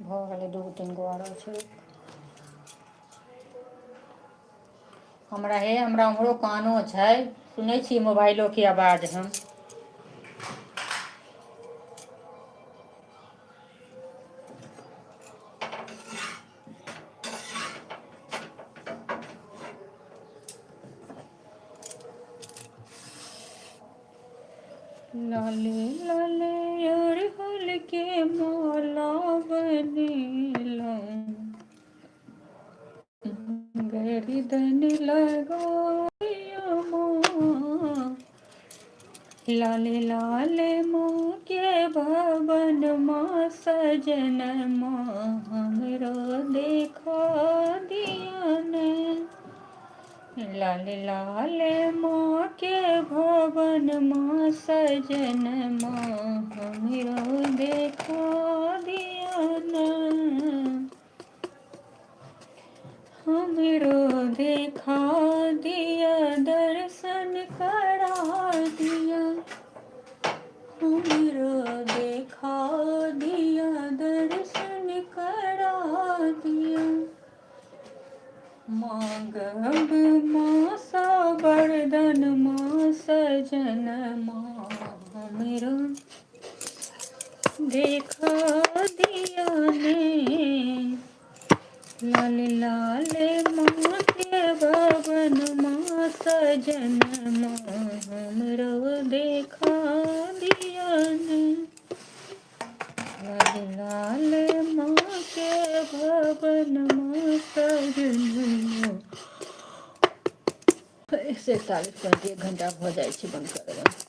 भऽ गेलै, दूगो तीन गो आरो छै। हमरा हे, हमरा उम्हरो कानो छै, सुनै छी मोबाइलो के आवाज हम। लाले लाले अड़हुल के माला बनेलहुँ, गर्दन लगाया माँ। लाले लाले माँ के भवन माँ, सजन माँ हमरो देखा दिया ने। लाल लाल माँ के भवन माँ, सजन माँ हमरो देखा दिया ने। हमरो देखा दिया, दर्शन करा दिया। हमरो देखा दिया, दर्शन करा दिया। मांगब माँ सा वरदान माँ, सजन माँ हमरो देखा दिया ने। लाल लाल माँ के भवन माँ, सजन माँ हमरो देखा दिया ने। लाल लाल माँ के भवन माँ, सजन माँ। 141 मिनट, एक घंटा भऽ जाइ छै, बंद कऽ देबै।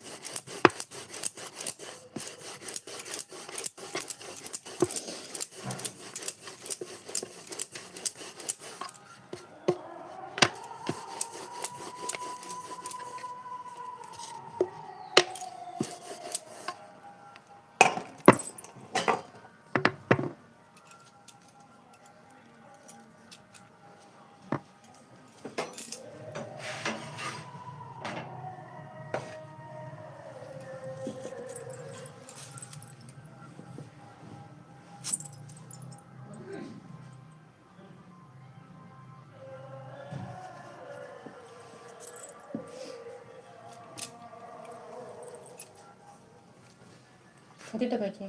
कथी टकै छै?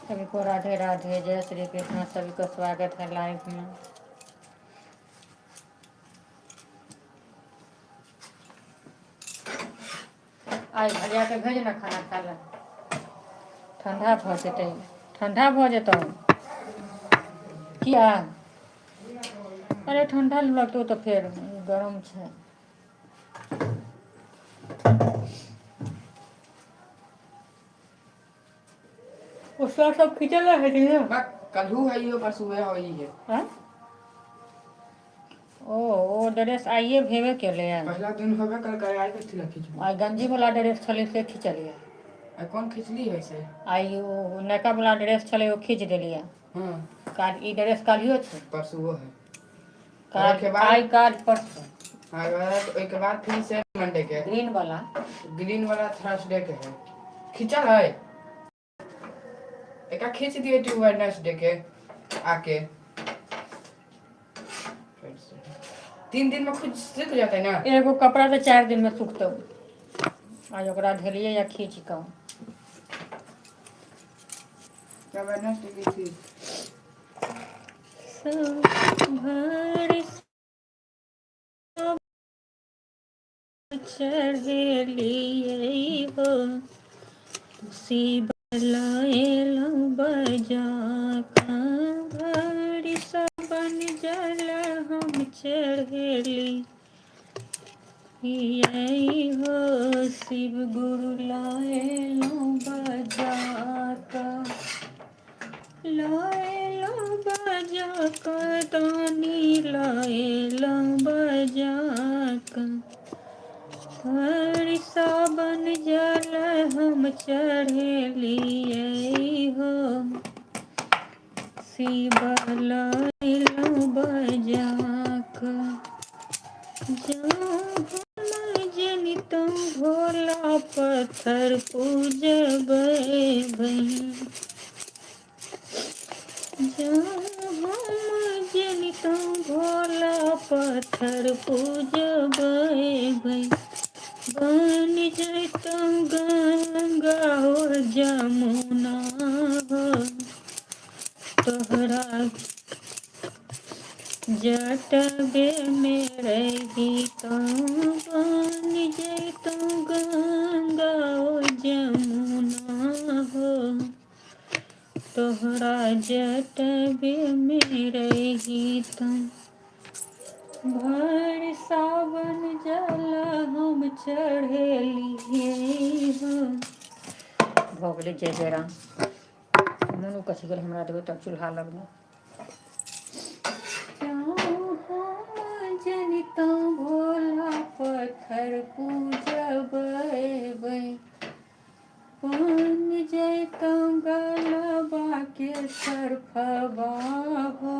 सभी को राधे राधे, जय श्री कृष्ण। सभी को स्वागत है लाइव में। आइ भैया के भेज ने खाना खा ले, ठंडा भऽ जेतै, ठंडा भऽ जेतौ। किया? अरे, ठंडा लगतौ तऽ फेर गरम छै। ओ सर सब खिचल है ने। बा कलहू है इहो, परसुए होई है। आँय? ओ ड्रेस आइए भेबे केलै। पहला दिन होबे कल कर आइ कथी ला खिचबू? आइ गंजी वाला ड्रेस छलै से खिचलियै। आ कोन खिचली है से? आइ ओ नयका वाला ड्रेस छलै, ओ खींच देलियै। काल ई ड्रेस काल्हियो छै। परसुओ है। काल। ओहिके बाद? आइ, काल, परसू। हाँ, ओहिके बाद फिर से मंडे के। ग्रीन वाला। ग्रीन वाला थर्सडे के है, खिंचल है। एका खींच दिए टू वेडनेसडे के आके, फिर से 3 दिन में खुद सीख जाते है ना। एगो कपड़ा तऽ 4 दिन में सुखतौ। आज ओकरा धेलियै या खींच कऽ। क्या वेडनेसडे की थी? सब भर सब चढ़ेलियै हो, शिव लाएलहुँ बजा कऽ, भरि सबन जल हम चढ़ेली हो, शिव गुरु लाएलहुँ बजा कऽ, लाएलहुँ बजा कऽ, दानी लाएलहुँ बजा कऽ, हरि सावन जल हम चढ़ेलियै हो, शिव लाएलहुँ बजा कऽ। जँ हम जनितौं भोला पत्थर पूजबै बहिन। जँ हम जनितौं भोला पत्थर पूजबै बहिन, बनि जैतौं गंगा हो जमुना हो। तोहरा जटबे में रहितौं, बनि जैतौं गंगा हो जमुना हो। तोहरा जटबे में रहितौं, भरि सावन जल हम चढ़ेलियै हो। भऽ गेलै। जय जय राम। मोनो कथी गेल हमरा देबै तब चूल्हा लगमे। हम जनितौं भोला पत्थर पूजबै, बनि जैतौं गलबा के सरफबा हो।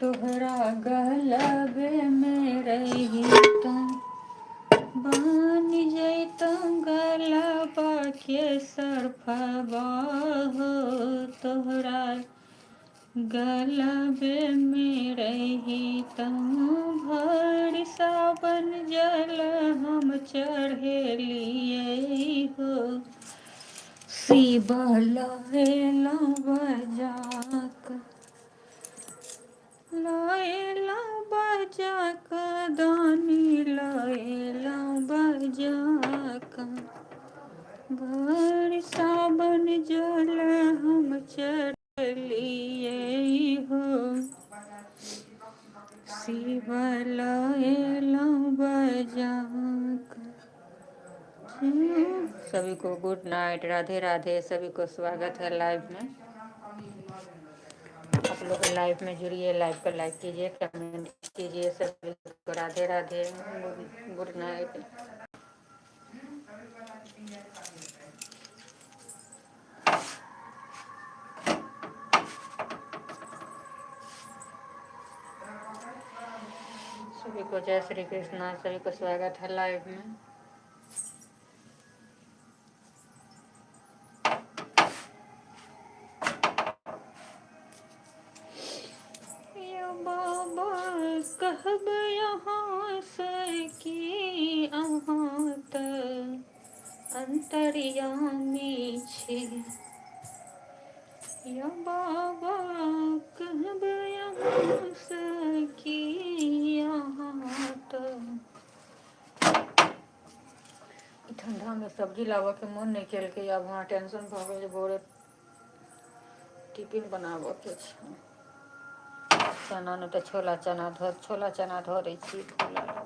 तोहरा गलबे में रहितौं, बनि जैतौं गलबा के सरफबा हो। तोहरा गलबे में रहितौं, भरि सावन जल हम चढ़ेलियै हो। शिव लएलौं बजाक, लएलौं बजाक दानी, लएलौं बजाक, भरि सावन जल हम चढ़ेलियै हो। शिव लएलौं बजाक। सभी को गुड नाइट, राधे राधे। सभी को स्वागत है लाइव में। आप लोग लाइव में जुड़िए, लाइव को लाइक कीजिए, कमेंट कीजिए। सभी को राधे राधे, गुड नाइट। सभी को जय श्री कृष्णा। सभी को स्वागत है लाइव में। यो बाबा, कहब यहाँ से कि अहाँ तऽ अंतर्यामी छी। या बाबा, कहब यहाँ से कि अहाँ तऽ। ई ठंडा में सब्जी लाबऽ के मोन नहि केलकै। आब हमरा टेंशन भऽ गेल जे भोरे टिफिन बनाबऽ के छै। चना नहि तऽ छोला चना धो, छोला चना धऽ दै छी फुला लए।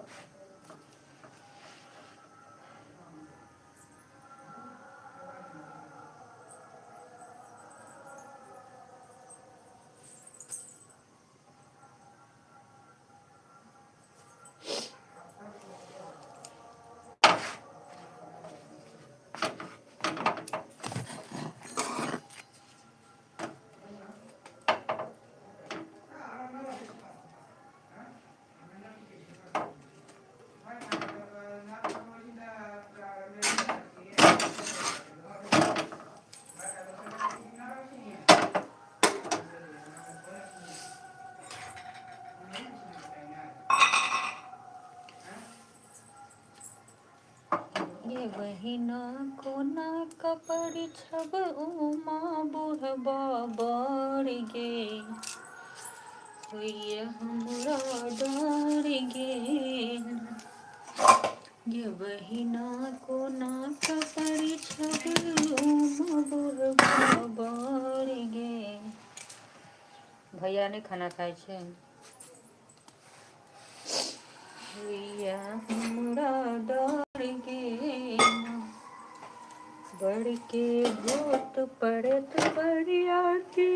ये बहिना, कोना कपड़ छब उमा बुढ़बा बड़ गे, होइए हमरा डर गे। ये बहिना, कोना कपड़ छब उमा बुढ़बा बड़ गे। भैया नहि खाना खाइ छै। होइए हमरा डर गे, बड़ के भूत पड़त बरियाती,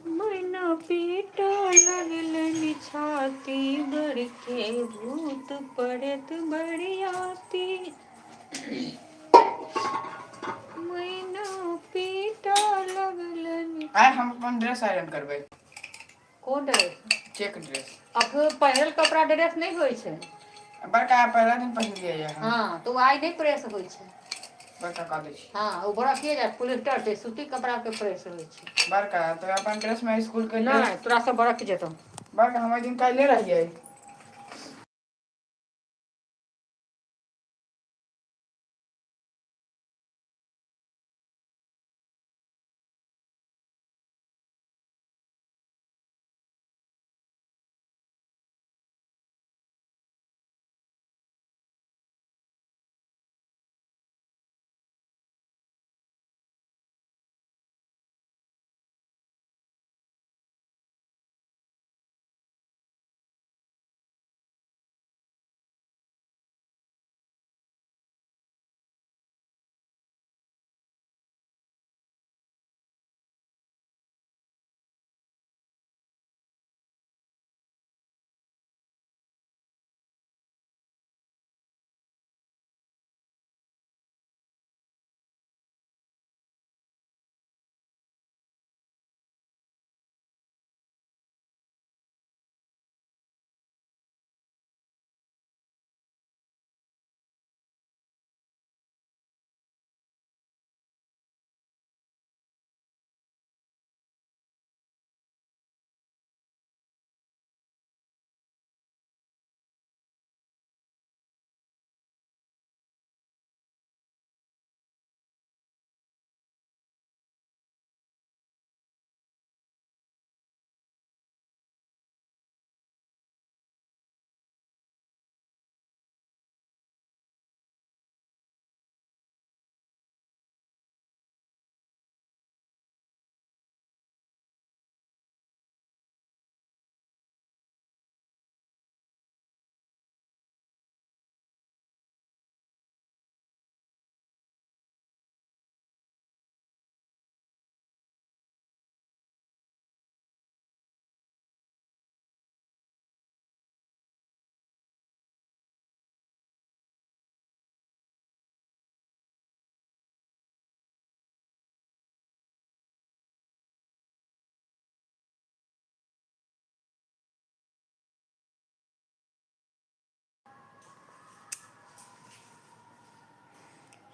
मैना पीटा लगलनि छाती। बड़ के भूत पड़त बरियाती, मैना पीटा लगलनि। आइ हम अपन ड्रेस आयरन करबै। कोन ड्रेस? Check dress. अब पहिरल कपड़ा ड्रेस नहि होइ छै। बड़का पहिला दिन पहिरलियै ये हम। हँ, तऽ ओ आइ नहि प्रेस होइ छै। बड़का कऽ दै छी। हँ, ओ बरखिए जायत, पोलिस्टर छै, सूती कपड़ाके प्रेस होइ छै। बड़का तऽ अपन ड्रेस मे स्कूल के नहि ड्रेस। तोरा सब बरख जेतौ। बड़का, हम ओहि दिन काल्हि रहियै।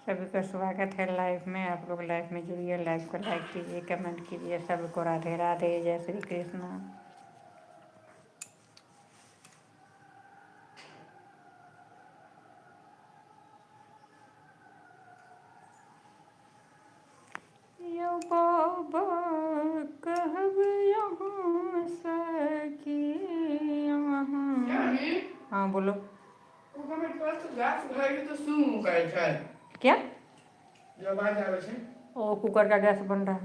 सभी का स्वागत है लाइव में। आप लोग लाइव में जुड़िए, लाइव को लाइक कीजिए, कमेंट कीजिए। सबको राधे राधे, जय श्री कृष्ण। यो बाबा कहब यहाँ सखी यहाँ। हाँ, बोलो। कूकर में तो गैस भरि तऽ सू करै छै। क्या? जो आवाज आबै छै। ओ कुकर का गैस बन रहा है।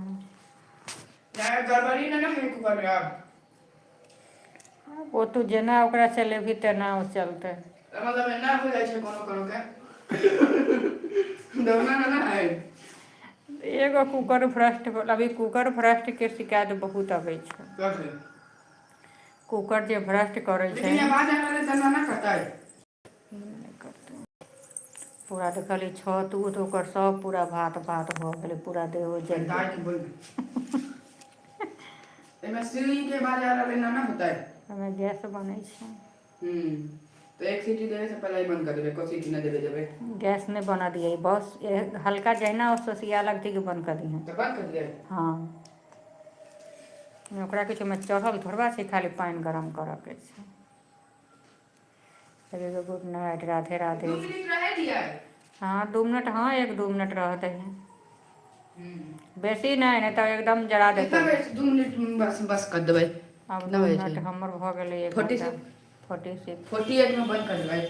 नहि, गड़बड़ी नहि ने है कुकर में आब? वो तो जेना ओकरा चलेबही तेना ओ चलतै। तऽ मतलब एना हो जाइ छै, कोनो कोनो के दौना ना है। एगो कुकर भ्रष्ट, अभी कुकर भ्रष्ट के शिकायत बहुत अबै छै। कथी? कुकर जे भ्रष्ट करै छै। लेकिन आवाज आबै रहै तऽ ना करतै। नहि करतै। पूरा देखली छत उत ओकर सब पूरा भात भात भऽ गेलै, पूरा देह जरि गेलै। दाइ के बोल, एमे सीढ़ी के आवाज आ रहलै, ना ना होतै। ओहिमे गैस बनै छै। तऽ एक सीटी देबे से पहिले ही बंद कर देबै, एको सीटी नहि देबे देबै। गैस नहि बनऽ दियै, बस हल्का जहिना ओ ससिया लगतै कि बंद कऽ दिहें। तऽ बंद कर दियै। हँ, ओकरा किछु ओहिमे चढ़ल थोड़बा छै, खाली पानि गरम करऽ के छै। सभी को good night, Radhe Radhe. 2 minute रहे दियै। हँ, 2 मिनट, हँ, 1-2 मिनट रहतै। बेसी नहि, नहि तऽ एकदम जरा कितना देतै। बजे? 2 मिनट बस, बस कर देबै। आब कितना दू बजे मिनट छै? हमर भऽ गेलै एक 46। घंटा 46। 48 में बंद कर देबै।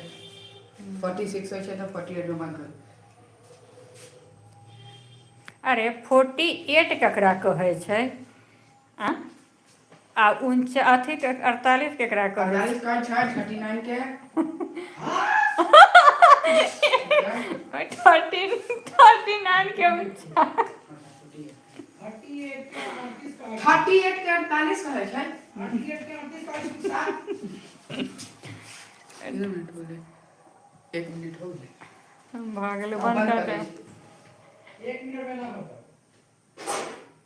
46 होइ छै तऽ 48 में बंद कर। अरे, 48 ककरा कहै छै? आ आ उनचा अथी 48 केकरा कहै छै? 48 कहै छै, 39 के। 39 के 49। 38 के 29 कहै छै। 38 के 48 कहै छै। 38 के 29 कहै छै सात। कितना मिनट हो गेलै? 1 मिनट हो गेलै। भऽ गेलै। आब बंद बंद कर करै दे। छी। 1 मिनट में ना होता।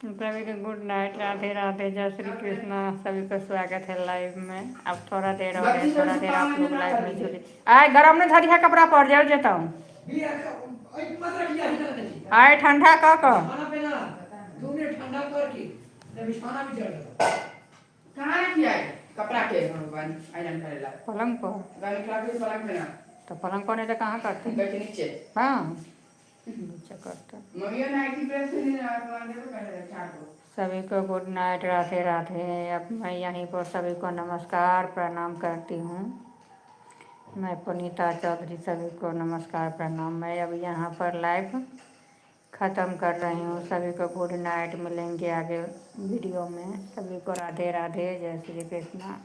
सभी को गुड नाइट, राधे राधे, जय श्री कृष्णा। सभी को स्वागत है लाइव में। अब थोड़ा देर हो गया, थोड़ा देर आप लोग लाइव में जुड़े। आए गरम ने धरिया कपड़ा पर जाओ जेता हूँ। भी मत रखिए अभी तक नहीं। आए ठंडा क क खाना पीना 2 मिनट ठंडा करके तब बिछाना भी चढ़ गया। कहाँ रखी है कपड़ा के भगवान आयरन करेला? पलंग पर। गाड़ी खराब है पलंग पे ना। तो पलंग पर नहीं तो कहाँ करते? बैठे नीचे। हाँ, नीचे करते। मम्मी नाइटी प्रेस नहीं ना भगवान देखो कर चार को। सभी को गुड नाइट, राधे राधे। अब मैं यहीं पर सभी को नमस्कार प्रणाम करती हूँ। मैं पुनीता चौधरी, सभी को नमस्कार प्रणाम। मैं अब यहाँ पर लाइव ख़त्म कर रही हूँ। सभी को गुड नाइट, मिलेंगे आगे वीडियो में। सभी को राधे राधे, जय श्री कृष्णा।